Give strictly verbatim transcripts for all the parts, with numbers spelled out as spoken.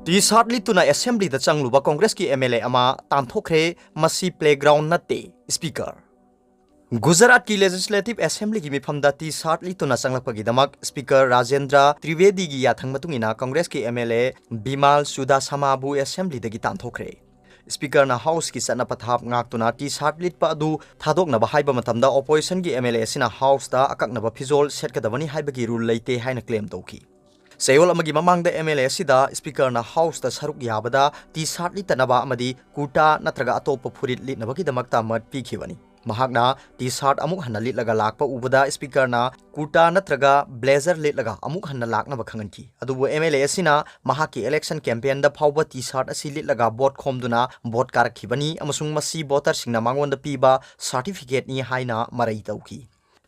T-shirt ꯂꯤꯠꯇꯨꯅ assemblyꯗ ꯆꯪꯂꯨꯕ Congressꯀꯤ M L A ꯑꯃ ꯇꯥꯟꯊꯣꯛꯈ꯭ꯔꯦ꯫ ꯃꯁꯤ playground ꯅꯠꯇꯦ, Speaker꯫ ꯒꯨꯖꯔꯥꯠꯀꯤ Legislative Assemblyꯒꯤ ꯃꯤꯐꯝꯗ T-shirt ꯂꯤꯠꯇꯨꯅ ꯆꯪꯂꯛꯄꯒꯤꯗꯃꯛ Speaker ꯔꯥꯖꯦꯟꯗ꯭ꯔ ꯇ꯭ꯔꯤꯕꯦꯗꯤꯒꯤ ꯌꯥꯊꯪ ꯃꯇꯨꯡ ꯏꯟꯅ Congressꯀꯤ M L A ꯕꯤꯃꯥꯜ ꯆꯨꯗꯥꯁꯥꯃꯥꯕꯨ assemblyꯗꯒꯤ ꯇꯥꯟꯊꯣꯛꯈ꯭ꯔꯦ꯫ Speakerꯅ Houseꯀꯤ ꯆꯠꯅ ꯄꯊꯥꯞ ꯉꯥꯛꯇꯨꯅ T-shirt ꯂꯤꯠꯄ ꯑꯗꯨ ꯊꯥꯗꯣꯛꯅꯕ ꯍꯥꯏꯕ ꯃꯇꯝꯗ Oppositionꯒꯤ M L A ꯑꯁꯤꯅ Houseꯇ ꯑꯀꯛꯅꯕ ꯐꯤꯖꯣꯜ ꯁꯦꯠꯀꯗꯕꯅꯤ ꯍꯥꯏꯕꯒꯤ rule ꯂꯩꯇꯦ ꯍꯥꯏꯅ claim ꯇꯧꯈꯤ꯫ ꯆꯌꯣꯜ ꯑꯃꯒꯤ ꯃꯃꯥꯡꯗ M L A ꯑꯁꯤꯗ Speakerꯅ Houseꯇ ꯁꯔꯨꯛ ꯌꯥꯕꯗ T-shirt ꯂꯤꯠꯇꯅꯕ ꯑꯃꯗꯤ ꯀꯨꯔꯇꯥ ꯅꯠꯇ꯭ꯔꯒ ꯑꯇꯣꯞꯄ ꯐꯨꯔꯤꯠ ꯂꯤꯠꯅꯕꯒꯤꯗꯃꯛꯇ ꯃꯠ ꯄꯤꯈꯤꯕꯅꯤ꯫ ꯃꯍꯥꯛꯅ T-shirt ꯑꯃꯨꯛ ꯍꯟꯅ ꯂꯤꯠꯂꯒ ꯂꯥꯛꯄ ꯎꯕꯗ Speakerꯅ ꯀꯨꯔꯇꯥ ꯅꯠꯇ꯭ꯔꯒ blazer ꯂꯤꯠꯂꯒ ꯑꯃꯨꯛ ꯍꯟꯅ ꯂꯥꯛꯅꯕ ꯈꯪꯍꯟꯈꯤ꯫ ꯑꯗꯨꯕꯨ M L A ꯑꯁꯤꯅ ꯃꯍꯥꯛꯀꯤ election campaignꯗ ꯐꯥꯎꯕ T-shirt ꯑꯁꯤ ꯂꯤꯠꯂꯒ vote ꯈꯣꯝꯗꯨꯅ vote ꯀꯥꯔꯛꯈꯤꯕꯅꯤ ꯑꯃꯁꯨꯡ ꯃꯁꯤ voterꯁꯤꯡꯅ ꯃꯉꯣꯟꯗ ꯄꯤꯕ certificateꯅꯤ ꯍꯥꯏꯅ ꯃꯔꯩ ꯇꯧꯈꯤ꯫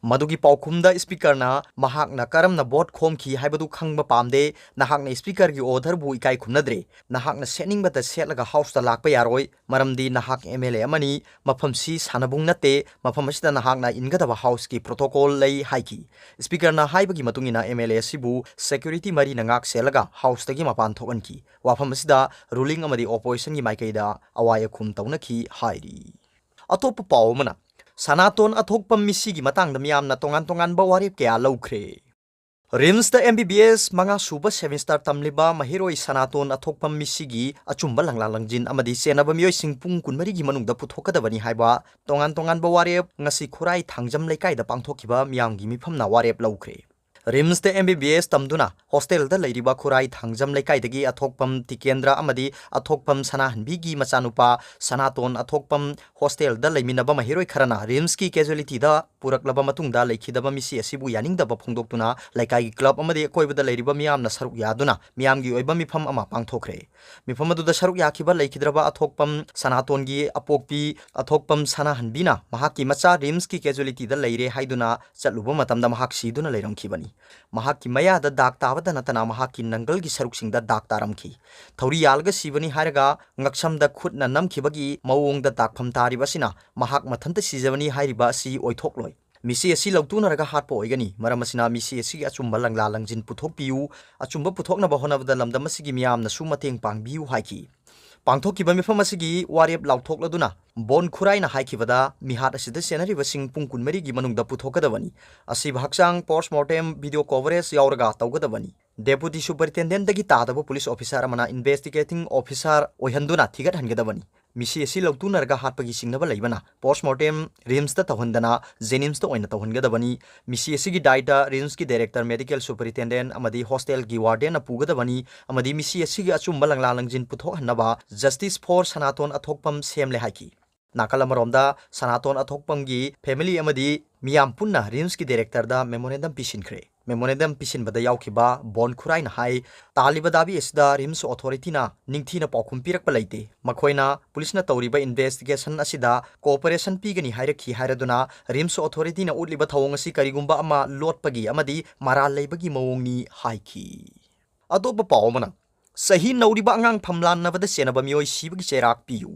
ꯃꯗꯨꯒꯤ ꯄꯥꯎꯈꯨꯝꯗ Speakerꯅ ꯃꯍꯥꯛꯅ ꯀꯔꯝꯅ vote ꯈꯣꯝꯈꯤ ꯍꯥꯏꯕꯗꯨ ꯈꯪꯕ ꯄꯥꯝꯗꯦ, ꯅꯍꯥꯛꯅ Speakerꯒꯤ orderꯕꯨ ꯏꯀꯥꯏ ꯈꯨꯝꯅꯗ꯭ꯔꯦ꯫ ꯅꯍꯥꯛꯅ ꯁꯦꯠꯅꯤꯡꯕꯇ ꯁꯦꯠꯂꯒ Houseꯇ ꯂꯥꯛꯄ ꯌꯥꯔꯣꯏ, ꯃꯔꯝꯗꯤ ꯅꯍꯥꯛ M L A ꯑꯃꯅꯤ, ꯃꯐꯝꯁꯤ ꯁꯥꯟꯅꯕꯨꯡ ꯅꯠꯇꯦ, ꯃꯐꯝ ꯑꯁꯤꯗ ꯅꯍꯥꯛꯅ ꯏꯟꯒꯗꯕ Houseꯀꯤ protocol ꯂꯩ ꯍꯥꯏꯈꯤ꯫ Speakerꯅ ꯍꯥꯏꯕꯒꯤ ꯃꯇꯨꯡ ꯏꯟꯅ M L A ꯑꯁꯤꯕꯨ security ꯃꯔꯤꯅ ꯉꯥꯛ ꯁꯦꯜꯂꯒ Houseꯇꯒꯤ ꯃꯄꯥꯟ ꯊꯣꯛꯍꯟꯈꯤ꯫ ꯋꯥꯐꯝ ꯑꯁꯤꯗ ruling ꯑꯃꯗꯤ Oppositionꯒꯤ ꯃꯥꯏꯀꯩꯗ ꯑꯋꯥꯏ ꯑꯈꯨꯝ ꯇꯧꯅꯈꯤ ꯍꯥꯏꯔꯤ꯫ ꯑꯇꯣꯞꯄ ꯄꯥꯎ ꯑꯃꯅ, ꯁꯅꯥꯇꯣꯟ ꯑꯊꯣꯛꯄꯝ ꯃꯤꯁꯤꯒꯤ ꯃꯇꯥꯡꯗ ꯃꯤꯌꯥꯝꯅ ꯇꯣꯉꯥꯟ ꯇꯣꯉꯥꯟꯕ ꯋꯥꯔꯦꯞ ꯀꯌꯥ ꯂꯧꯈ꯭ꯔꯦ꯫ RIMSꯇ M B B S ꯃꯉꯥ ꯁꯨꯕ semester ꯇꯝꯂꯤꯕ ꯃꯍꯩꯔꯣꯏ ꯁꯅꯥꯇꯣꯟ ꯑꯊꯣꯛꯄꯝ ꯃꯤꯁꯤꯒꯤ ꯑꯆꯨꯝꯕ ꯂꯪꯂꯥ ꯂꯪꯖꯤꯟ ꯑꯃꯗꯤ ꯆꯦꯟꯅꯕ ꯃꯤꯑꯣꯏꯁꯤꯡ ꯄꯨꯡ ꯀꯨꯟꯃꯔꯤꯒꯤ ꯃꯅꯨꯡꯗ ꯄꯨꯊꯣꯛꯀꯗꯕꯅꯤ ꯍꯥꯏꯕ ꯇꯣꯉꯥꯟ ꯇꯣꯉꯥꯟꯕ ꯋꯥꯔꯦꯞ ꯉꯁꯤ ꯈꯨꯔꯥꯏ ꯊꯥꯡꯖꯝ ꯂꯩꯀꯥꯏꯗ ꯄꯥꯡꯊꯣꯛꯈꯤꯕ ꯃꯤꯌꯥꯝꯒꯤ ꯃꯤꯐꯝꯅ ꯋꯥꯔꯦꯞ ꯂꯧꯈ꯭ꯔꯦ꯫ RIMSꯇ M B B S ꯇꯝꯗꯨꯅ hostelꯗ ꯂꯩꯔꯤꯕ ꯈꯨꯔꯥꯏ ꯊꯥꯡꯖꯝ ꯂꯩꯀꯥꯏꯗꯒꯤ ꯑꯊꯣꯛꯄꯝ ꯇꯤꯀꯦꯟꯗ꯭ꯔ ꯑꯃꯗꯤ ꯑꯊꯣꯛꯄꯝ ꯁꯅꯥꯍꯟꯕꯤꯒꯤ ꯃꯆꯥꯅꯨꯄꯥ ꯁꯅꯥꯇꯣꯟ ꯑꯊꯣꯛꯄꯝ hostelꯗ ꯂꯩꯃꯤꯟꯅꯕ ꯃꯍꯩꯔꯣꯏ ꯈꯔꯅ RIMSꯀꯤ casualtyꯗ ꯄꯨꯔꯛꯂꯕ ꯃꯇꯨꯡꯗ ꯂꯩꯈꯤꯗꯕ ꯃꯤꯁꯤ ꯑꯁꯤꯕꯨ ꯌꯥꯅꯤꯡꯗꯕ ꯐꯣꯡꯗꯣꯛꯇꯨꯅ ꯂꯩꯀꯥꯏꯒꯤ club ꯑꯃꯗꯤ ꯑꯀꯣꯏꯕꯗ ꯂꯩꯔꯤꯕ ꯃꯤꯌꯥꯝꯅ ꯁꯔꯨꯛ ꯌꯥꯗꯨꯅ ꯃꯤꯌꯥꯝꯒꯤ ꯑꯣꯏꯕ ꯃꯤꯐꯝ ꯑꯃ ꯄꯥꯡꯊꯣꯛꯈ꯭ꯔꯦ꯫ ꯃꯤꯐꯝ ꯑꯗꯨꯗ ꯁꯔꯨꯛ ꯌꯥꯈꯤꯕ ꯂꯩꯈꯤꯗ꯭ꯔꯕ ꯑꯊꯣꯛꯄꯝ ꯁꯅꯥꯇꯣꯟꯒꯤ ꯑꯄꯣꯛꯄꯤ ꯑꯊꯣꯛꯄꯝ ꯁꯅꯥꯍꯟꯕꯤꯅ ꯃꯍꯥꯛꯀꯤ ꯃꯆꯥ RIMSꯀꯤ casualtyꯗ ꯂꯩꯔꯦ ꯍꯥꯏꯗꯨꯅ ꯆꯠꯂꯨꯕ ꯃꯇꯝꯗ ꯃꯍꯥꯛ ꯁꯤꯗꯨꯅ ꯂꯩꯔꯝꯈꯤꯕꯅꯤ꯫ ꯃꯍꯥꯛꯀꯤ ꯃꯌꯥꯗ ꯗꯥꯛ ꯇꯥꯕꯗ ꯅꯠꯇꯅ ꯃꯍꯥꯛꯀꯤ ꯅꯪꯒꯜꯒꯤ ꯁꯔꯨꯛꯁꯤꯡꯗ ꯗꯥꯛ ꯇꯥꯔꯝꯈꯤ꯫ ꯊꯧꯔꯤ ꯌꯥꯜꯂꯒ ꯁꯤꯕꯅꯤ ꯍꯥꯏꯔꯒ ꯉꯛꯁꯝꯗ ꯈꯨꯠꯅ ꯅꯝꯈꯤꯕꯒꯤ ꯃꯑꯣꯡꯗ ꯗꯥꯛꯐꯝ ꯇꯥꯔꯤꯕ ꯑꯁꯤꯅ ꯃꯍꯥꯛ ꯃꯊꯟꯇ ꯁꯤꯖꯕꯅꯤ ꯍꯥꯏꯔꯤꯕ ꯑꯁꯤ ꯑꯣꯏꯊꯣꯛꯂꯣꯏ꯫ ꯃꯤꯁꯤ ꯑꯁꯤ ꯂꯧꯇꯨꯅꯔꯒ ꯍꯥꯠꯄ ꯑꯣꯏꯒꯅꯤ꯫ ꯃꯔꯝ ꯑꯁꯤꯅ ꯃꯤꯁꯤ ꯑꯁꯤꯒꯤ ꯑꯆꯨꯝꯕ ꯂꯪꯂꯥ ꯂꯪꯖꯤꯟ ꯄꯨꯊꯣꯛꯄꯤꯌꯨ, ꯑꯆꯨꯝꯕ ꯄꯨꯊꯣꯛꯅꯕ ꯍꯣꯠꯅꯕꯗ ꯂꯝꯗꯝ ꯑꯁꯤꯒꯤ ꯃꯤꯌꯥꯝꯅꯁꯨ ꯃꯇꯦꯡ ꯄꯥꯡꯕꯤꯌꯨ ꯍꯥꯏꯈꯤ꯫ ꯄꯥꯡꯊꯣꯛꯈꯤꯕ ꯃꯤꯐꯝ ꯑꯁꯤꯒꯤ ꯋꯥꯔꯦꯞ ꯂꯥꯎꯊꯣꯛꯂꯗꯨꯅ ꯕꯣꯟ ꯈꯨꯔꯥꯏꯅ ꯍꯥꯏꯈꯤꯕꯗ ꯃꯤꯍꯥꯠ ꯑꯁꯤꯗ ꯆꯦꯟꯅꯔꯤꯕꯁꯤꯡ ꯄꯨꯡ ꯀꯨꯟꯃꯔꯤꯒꯤ ꯃꯅꯨꯡꯗ ꯄꯨꯊꯣꯛꯀꯗꯕꯅꯤ꯫ ꯑꯁꯤꯕ ꯍꯛꯆꯥꯡ post mortem video coverage ꯌꯥꯎꯔꯒ ꯇꯧꯒꯗꯕꯅꯤ꯫ Deputy Superintendentꯗꯒꯤ ꯇꯥꯗꯕ police officer ꯑꯃꯅ investigating officer ꯑꯣꯏꯍꯟꯗꯨꯅ ꯊꯤꯒꯠꯍꯟꯒꯗꯕꯅꯤ꯫ ꯃꯤꯁꯤ ꯑꯁꯤ ꯂꯧꯇꯨꯅꯔꯒ ꯍꯥꯠꯄꯒꯤ ꯆꯤꯡꯅꯕ ꯂꯩꯕꯅ post mortem RIMSꯇ ꯇꯧꯍꯟꯗꯅ JNIMSꯇ ꯑꯣꯏꯅ ꯇꯧꯍꯟꯒꯗꯕꯅꯤ꯫ ꯃꯤꯁꯤ ꯑꯁꯤꯒꯤ ꯗꯥꯏꯇ RIMSꯀꯤ director, medical superintendent ꯑꯃꯗꯤ hostelꯒꯤ wardenꯅ ꯄꯨꯒꯗꯕꯅꯤ ꯑꯃꯗꯤ ꯃꯤꯁꯤ ꯑꯁꯤꯒꯤ ꯑꯆꯨꯝꯕ ꯂꯪꯂꯥ ꯂꯪꯖꯤꯟ ꯄꯨꯊꯣꯛꯍꯟꯅꯕ Justice for ꯁꯅꯥꯇꯣꯟ ꯑꯊꯣꯛꯄꯝ ꯁꯦꯝꯂꯦ ꯍꯥꯏꯈꯤ꯫ ꯅꯥꯀꯜ ꯑꯃꯔꯣꯝꯗ ꯁꯅꯥꯇꯣꯟ ꯑꯊꯣꯛꯄꯝꯒꯤ family ꯑꯃꯗꯤ ꯃꯤꯌꯥꯝ ꯄꯨꯟꯅ RIMSꯀꯤ directorꯗ memorandum ꯄꯤꯁꯤꯟꯈ꯭ꯔꯦ꯫ Memorandum ꯄꯤꯁꯤꯟꯕꯗ ꯌꯥꯎꯈꯤꯕ ꯕꯣꯟ ꯈꯨꯔꯥꯏꯅ ꯍꯥꯏ, ꯇꯥꯜꯂꯤꯕ ꯗꯥꯕꯤ ꯑꯁꯤꯗ RIMS authorityꯅ ꯅꯤꯡꯊꯤꯅ ꯄꯥꯎꯈꯨꯝ ꯄꯤꯔꯛꯄ ꯂꯩꯇꯦ꯫ ꯃꯈꯣꯏꯅ policeꯅ ꯇꯧꯔꯤꯕ investigation ꯑꯁꯤꯗ cooperation ꯄꯤꯒꯅꯤ ꯍꯥꯏꯔꯛꯈꯤ ꯍꯥꯏꯔꯗꯨꯅ RIMS authorityꯅ ꯎꯠꯂꯤꯕ ꯊꯧꯑꯣꯡ ꯑꯁꯤ ꯀꯔꯤꯒꯨꯝꯕ ꯑꯃ ꯂꯣꯠꯄꯒꯤ ꯑꯃꯗꯤ ꯃꯔꯥꯜ ꯂꯩꯕꯒꯤ ꯃꯑꯣꯡꯅꯤ ꯍꯥꯏꯈꯤ꯫ ꯑꯇꯣꯞꯄ ꯄꯥꯎ ꯑꯃꯅ, ꯆꯍꯤ ꯅꯧꯔꯤꯕ ꯑꯉꯥꯡ ꯐꯝꯂꯥꯟꯅꯕꯗ ꯆꯦꯟꯅꯕ ꯃꯤꯑꯣꯏ ꯁꯤꯕꯒꯤ ꯆꯩꯔꯥꯛ ꯄꯤꯌꯨ꯫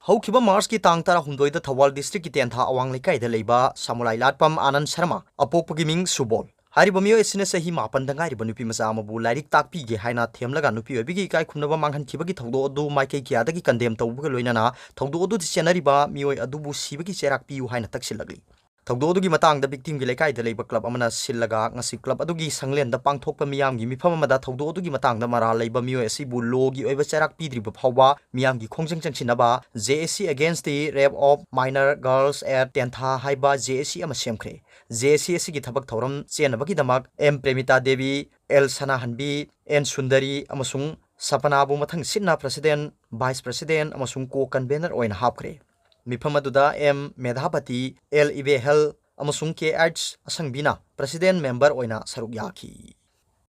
ꯍꯧꯈꯤꯕ Marchꯀꯤ ꯇꯥꯡ ꯇꯔꯥꯍꯨꯝꯗꯣꯏꯗ ꯊꯧꯕꯥꯜ districtꯀꯤ ꯇꯦꯟꯊꯥ ꯑꯋꯥꯡ ꯂꯩꯀꯥꯏꯗ ꯂꯩꯕ ꯁꯥꯃꯨꯂꯥꯏ ꯂꯥꯠꯄꯝ ꯑꯥꯅꯟ ꯁꯔꯃ, ꯑꯄꯣꯛꯄꯒꯤ ꯃꯤꯡ ꯁꯨꯕꯣꯜ, ꯍꯥꯏꯔꯤꯕ ꯃꯤꯑꯣꯏ ꯑꯁꯤꯅ ꯆꯍꯤ ꯃꯥꯄꯟꯗ ꯉꯥꯏꯔꯤꯕ ꯅꯨꯄꯤ ꯃꯆꯥ ꯑꯃꯕꯨ ꯂꯥꯏꯔꯤꯛ ꯇꯥꯛꯄꯤꯒꯦ ꯍꯥꯏꯅ ꯊꯦꯝꯂꯒ ꯅꯨꯄꯤ ꯑꯣꯏꯕꯤꯒꯤ ꯏꯀꯥꯏ ꯈꯨꯝꯅꯕ ꯃꯥꯡꯍꯟꯈꯤꯕꯒꯤ ꯊꯧꯗꯣꯛ ꯑꯗꯨ ꯃꯥꯏꯀꯩ ꯀꯌꯥꯗꯒꯤ condemn ꯇꯧꯕꯒ ꯂꯣꯏꯅꯅ ꯊꯧꯗꯣꯛ ꯑꯗꯨꯗ ꯆꯦꯟꯅꯔꯤꯕ ꯃꯤꯑꯣꯏ ꯑꯗꯨꯕꯨ ꯁꯤꯕꯒꯤ ꯆꯩꯔꯥꯛ ꯄꯤꯌꯨ ꯍꯥꯏꯅ ꯇꯛꯁꯤꯜꯂꯛꯂꯤ꯫ ꯊꯧꯗꯣꯛ ꯑꯗꯨꯒꯤ ꯃꯇꯥꯡꯗ victimꯒꯤ ꯂꯩꯀꯥꯏꯗ ꯂꯩꯕ club ꯑꯃꯅ ꯁꯤꯜꯂꯒ ꯉꯁꯤ club ꯑꯗꯨꯒꯤ ꯁꯪꯂꯦꯟꯗ ꯄꯥꯡꯊꯣꯛꯄ ꯃꯤꯌꯥꯝꯒꯤ ꯃꯤꯐꯝ ꯑꯃꯗ ꯊꯧꯗꯣꯛ ꯑꯗꯨꯒꯤ ꯃꯇꯥꯡꯗ ꯃꯔꯥꯜ ꯂꯩꯕ ꯃꯤꯑꯣꯏ ꯑꯁꯤꯕꯨ lawꯒꯤ ꯑꯣꯏꯕ ꯆꯩꯔꯥꯛ ꯄꯤꯗ꯭ꯔꯤꯕ ꯐꯥꯎꯕ ꯃꯤꯌꯥꯝꯒꯤ ꯈꯣꯡꯖꯪ ꯆꯪꯁꯤꯟꯅꯕ JAC Against the Rape of Minor Girls at ꯇꯦꯟꯊꯥ ꯍꯥꯏꯕ JAC ꯑꯃ ꯁꯦꯝꯈ꯭ꯔꯦ꯫ JAC ꯑꯁꯤꯒꯤ ꯊꯕꯛ ꯊꯧꯔꯝ ꯆꯦꯟꯅꯕꯒꯤꯗꯃꯛ M ꯄ꯭ꯔꯦꯃꯤꯇꯥ Devi, L ꯁꯅꯥꯍꯟꯕꯤ, N Sundari ꯑꯃꯁꯨꯡ ꯁꯄꯅꯥꯕꯨ ꯃꯊꯪ ꯁꯤꯠꯅ president, vice president ꯑꯃꯁꯨꯡ co-convener ꯑꯣꯏꯅ ꯍꯥꯞꯈ꯭ꯔꯦ꯫ ꯃꯤꯐꯝ ꯑꯗꯨꯗ M ꯃꯦꯙꯥꯕꯇꯤ, L ꯏꯕꯦꯍꯦꯜ ꯑꯃꯁꯨꯡ K H ꯑꯁꯪꯕꯤꯅ president member ꯑꯣꯏꯅ ꯁꯔꯨꯛ ꯌꯥꯈꯤ꯫